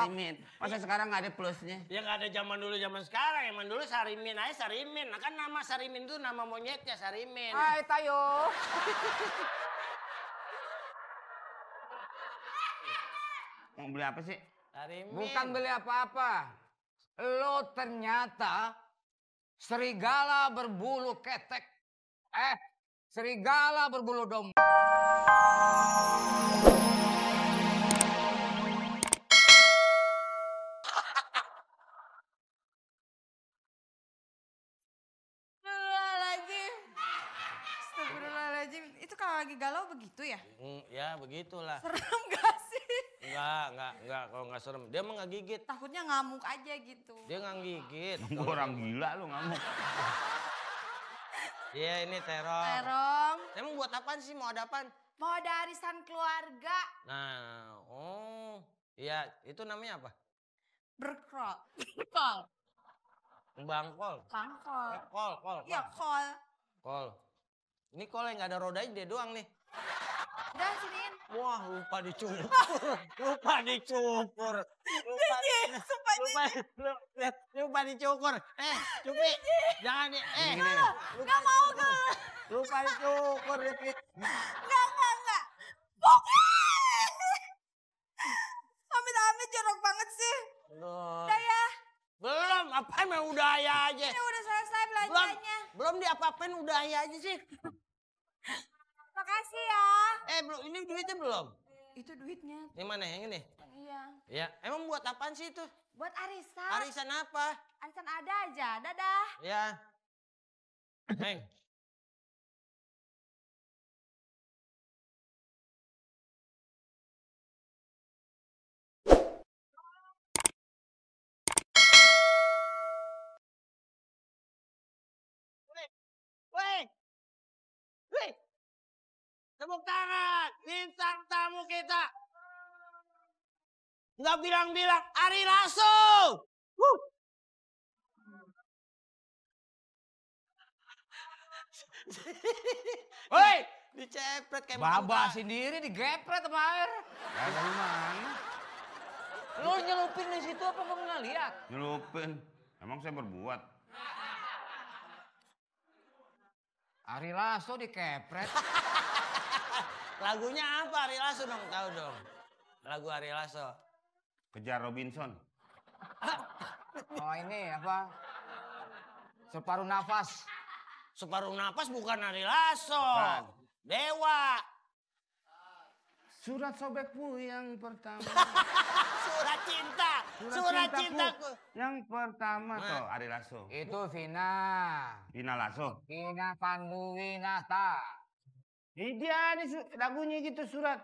Sarimin. Masa sekarang nggak ada plusnya? Ya nggak ada zaman dulu zaman sekarang. Zaman dulu Sarimin aja Sarimin. Nah, kan nama Sarimin itu nama monyetnya Sarimin. Hai Tayo. Mau beli apa sih? Sarimin. Bukan beli apa-apa. Lo ternyata serigala berbulu ketek. Serigala berbulu domba. Astagfirullahaladzim. Itu kalau lagi galau begitu ya? Ya begitulah. Serem gak sih? Enggak. Kalau nggak serem. Dia mah nggak gigit. Takutnya ngamuk aja gitu. Dia nggak gigit. Gue orang gila lu ngamuk. Iya ini terong. Terong. Emang buat apaan sih? Mau ada apaan? Mau ada arisan keluarga. Nah, iya itu namanya apa? Berkrol. Kol. Bangkol. Bangkol. Kol. Ya kol. Kol. Ini kol yang nggak ada rodanya dia doang nih. Udah siniin. Wah lupa dicukur. Lupa dicukur. Cupi. Jangan nih. Gak mau gue. Lupa dicukur. Enggak. Amit-amit jorok banget sih. Udah ya. Belum, apa emang udah ya aja. Ini udah selesai belanjanya. Belum diapa-apain udah ya aja sih. Makasih ya. Belum, ini duitnya belum? Itu duitnya. Ini mana yang ini? Iya. Ya, emang buat apaan sih itu? Buat arisan. Arisan apa? Arisan ada aja. Dadah. Ya. Heng. Wih. Tepuk tangan, bintang tamu kita. Nggak bilang-bilang, Ari Lasso. Woi, dicepret kayak Baba sendiri digepret sama air. Dari mana? Lo nyelupin di situ apa kamu nggak lihat? Nyelupin. Emang saya berbuat. Ari Lasso dikepret. Lagunya apa Ari Lasso dong? Tahu dong. Lagu Ari Lasso. Kejar Robinson. Oh ini apa? Separuh nafas. Separuh napas bukan Ari Lasso. Bukan. Dewa. Surat sobekmu yang pertama. Surat cinta. Surat cintaku. Yang pertama tuh Ari Lasso. Itu Vina. Vina Lasso. Vina Panduwinata. Dia nih lagunya gitu surat.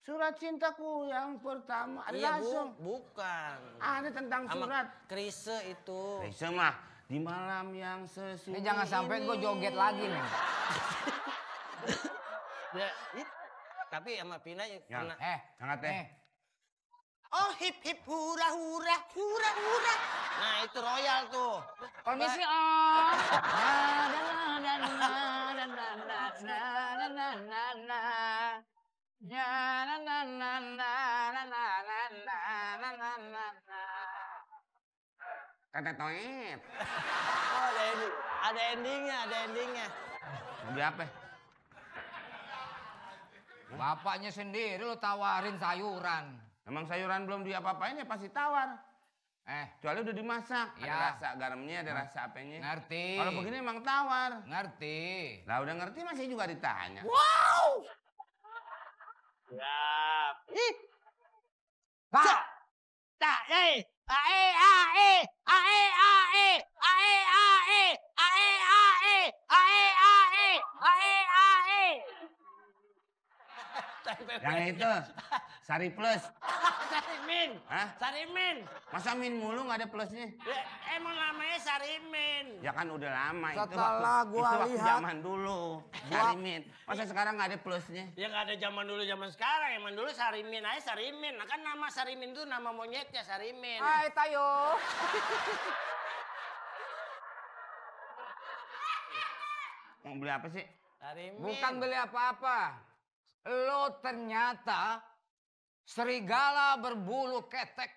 Surat cintaku yang pertama. Ari Lasso. Bukan. Ada tentang surat. Krise itu. Bisa mah di malam yang sesunyi. Ini jangan sampai gue joget lagi nih. Ya, tapi sama Pina Yang, pernah. Angkat teh. Oh hip hip hura hura hura hura. Nah itu royal tuh. Permisi om. Kata toet. Oh ada endingnya. Mau beli apa? Bapaknya sendiri lo tawarin sayuran. Emang sayuran belum diapa-apain ya pasti tawar. Kecuali udah dimasak. Ada Ya. rasa garamnya, ada rasa apanya. Ngerti. Kalau begini emang tawar. Ngerti. Lah udah ngerti masih juga ditanya. Wow. Siap. Ih. Pak. Tak, Yang itu Sari Plus. Sarimin. Hah? Sarimin. Masa min mulu nggak ada plusnya? Ya, emang namanya Sarimin. Ya kan udah lama Setelah itu. gua Itu waktu lihat- zaman dulu. Sarimin. Masa sekarang nggak ada plusnya? Ya nggak ada zaman dulu zaman sekarang. Emang dulu Sarimin aja Sarimin. Nah, kan nama Sarimin itu nama monyetnya Sarimin. Hai Tayo. Mau beli apa sih? Sarimin. Bukan beli apa-apa. Lo ternyata serigala berbulu ketek.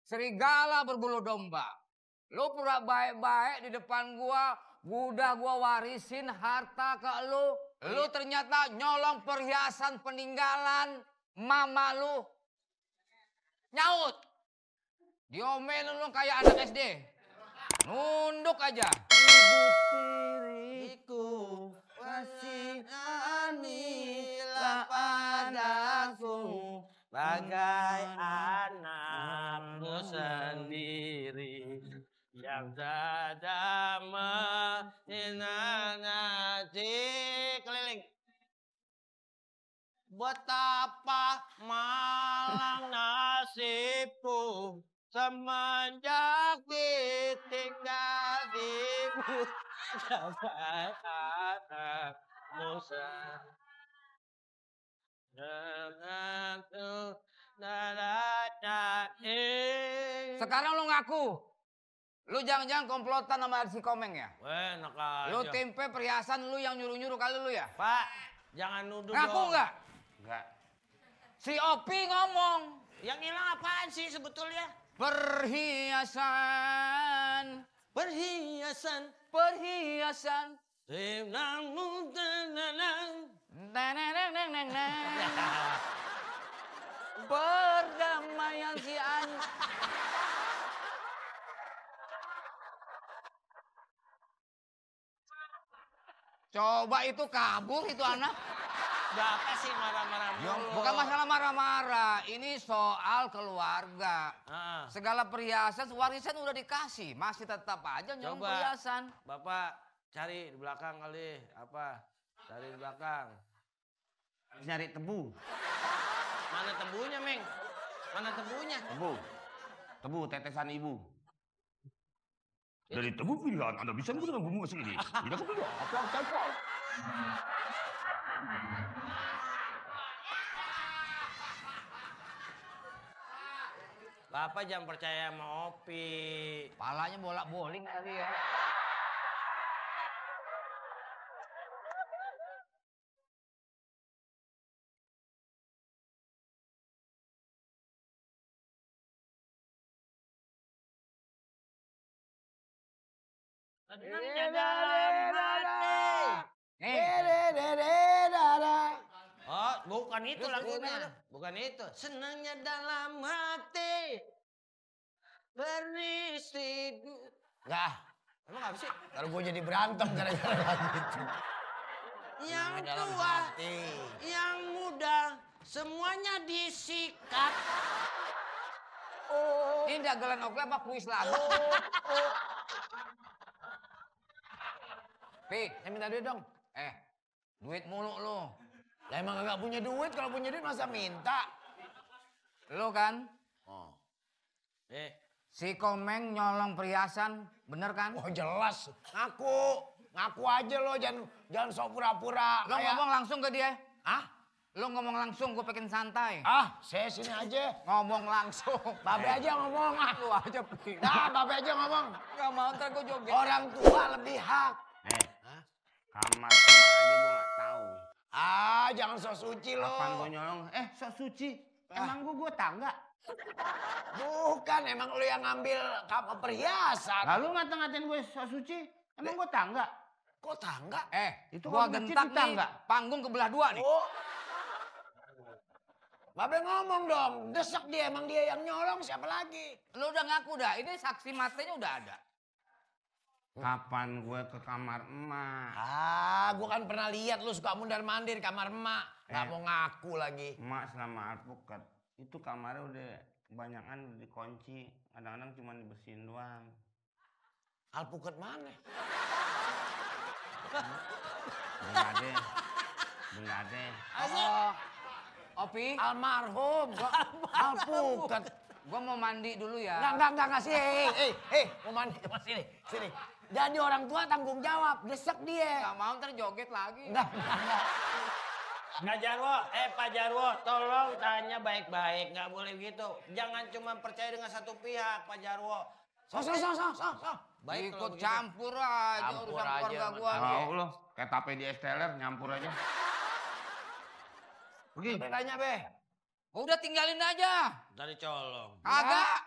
Serigala berbulu domba. Lu pura baik-baik di depan gua, udah gua warisin harta ke lu. Lu ternyata nyolong perhiasan peninggalan mama lu. Nyaut. Diomelin lu kayak anak SD. Nunduk aja. Ibu tiriku masih anilah padaku bagai anakmu sendiri yang dada menyenangkan keliling. Betapa malang nasibku semenjak ditinggal ibu sampai anakmu Sekarang lu ngaku. Lu jangan-jangan komplotan sama si Komeng ya? enak aja. Lu timpe perhiasan lu yang nyuruh-nyuruh kali lu ya? Pak, jangan nuduh Ngaku dong. nggak? Enggak. Si Opi ngomong. Yang hilang apaan sih sebetulnya? Perhiasan. Perhiasan. Perhiasan. Timnamu tenang. Perdamaian si Anj. Coba itu kabur itu anak. Berapa sih marah-marah mulu? Bukan masalah marah-marah, ini soal keluarga. Ah, Segala perhiasan, warisan udah dikasih, masih tetap aja nyolong Coba. perhiasan. Bapak cari di belakang kali. Apa? Cari di belakang. Nyari tebu. Mana tebunya, Meng? Mana tebunya? Tebu. Tebu tetesan ibu. Dari tebu pilihan Anda bisa menggunakan bumbu mesin ini. Tidak perlu apa-apa. Bapak jangan percaya sama Opi. Palanya bolak-boling kali ya. Senangnya dalam hati. Oh, bukan itu lagunya. Bukan itu. Senangnya dalam hati. Berisi. Enggak, Emang gak sih? kalau gue jadi berantem gara-gara lagu itu. Yang Dalam tua, hati. yang muda, semuanya disikat. Ini dagelan Oke apa kuis lagu? Pi, Saya minta duit dong. duit mulu lu. Lah emang gak punya duit, kalau punya duit masa minta? Lu kan, Oh, si Komeng nyolong perhiasan, bener kan? oh jelas. Ngaku aja lo, jangan sok pura-pura. Lo Kayak- ngomong langsung ke dia. Hah? Lo ngomong langsung, gue pengen santai. Saya sini aja. Ngomong langsung. Babe aja ngomong. Lu aja, Pi. Nah, babe aja ngomong. Gak mau, ntar gue joget. Orang tua lebih hak. Kamar sama aja gua nggak tahu. Jangan sok suci lo. Kapan gua nyolong? Sok suci. Emang gua tangga. Bukan, emang lo yang ngambil perhiasan. Lalu ngata-ngatain gue sok suci. Emang gua tangga. Kok tangga? Itu Gua kalau masjid gentak di nih, tangga. panggung kebelah dua nih. Oh. Babe ngomong dong, desek dia, emang dia yang nyolong, siapa lagi? Lo udah ngaku dah, ini saksi matanya udah ada. Kapan gue ke kamar emak? Gua kan pernah lihat lu suka mundar-mandir kamar emak. Gak mau ngaku lagi. Emak selama alpukat. Itu kamarnya udah kebanyakan udah dikunci. Kadang-kadang cuma dibersihin doang. Alpukat mana? Enggak deh. Opi, Almarhum. Alpukat. gue mau mandi dulu ya. Enggak sih. Mau mandi sama sini. Jadi orang tua tanggung jawab, desek dia. Gak mau, ntar joget lagi. Enggak. Pak Jarwo, Pak Jarwo, tolong tanya baik-baik, nggak boleh gitu. Jangan cuma percaya dengan satu pihak, Pak Jarwo. So. Baik kalau Ikut begitu. campur aja Campur urusan aja, keluarga gua. Tahu lo, kayak tape di esteller nyampur aja. Be tanya, Be. Udah tinggalin aja. Dari colong. Kagak.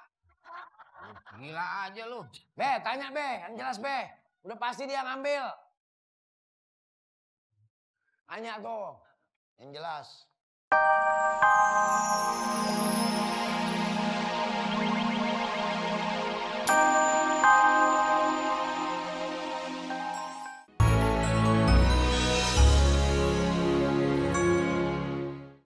Gila aja lu. Be, tanya Be, yang jelas Be. Udah pasti dia ngambil. Tanya tuh, yang jelas.